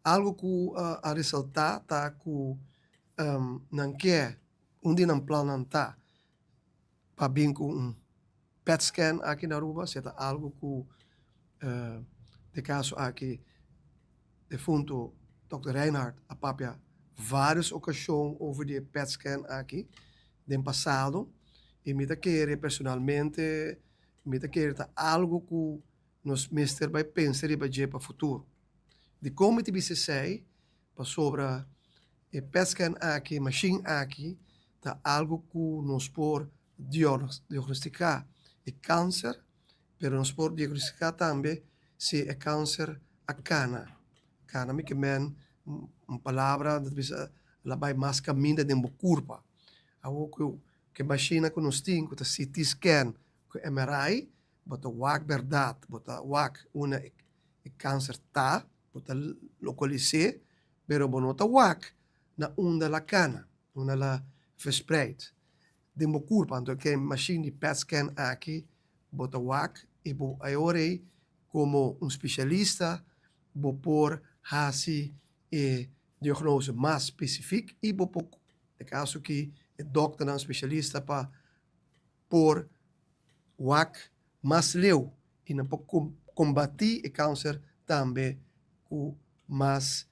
Algo ku a resaltá ta ku nan ke un di nan plannan ta pa bin ku un PET scan aki na Aruba, esei ta algo ku den kaso aki defunto Dòkter Reinhard a papia vários okashon over di e PET scan aki den pasado i mi ta kere personalmente mi ta kere ta algo ku nos mester bai pensa riba dje pa futuro. Dikon mi ta bisa esei? Pasobra e PET scan aki, e mashin aki ta algo ku nos por diagnostiká e kanser, pero nos por diagnostiká tambe si e kanser a kana. Kana mi ke men un palabra ta bisa el a bai mas kaminda den bo kurpa. Awor ku e mashina ku nos tin ku ta CT scan ku MRI bo ta wak bèrdat, bo ta wak unda e kanser ta, bo ta lokalis'é, pero bo no ta wak na unda el a kana, unda el a verspreid den bo kurpa. Anto ke mashin di PET scan aki bo ta wak i bo e ora ei komo un spesialista bo por hasi e diagnose mas spesifik i bo por, den kaso aki e dòkternan spesialista pa por wak mas leu i nan por kombatí e kanser tambe ku mas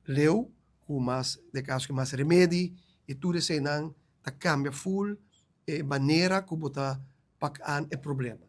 leu, ku mas den kaso ku mas remedi i tur eseinan ta kambia ful e manera ku bo ta pak an e problema.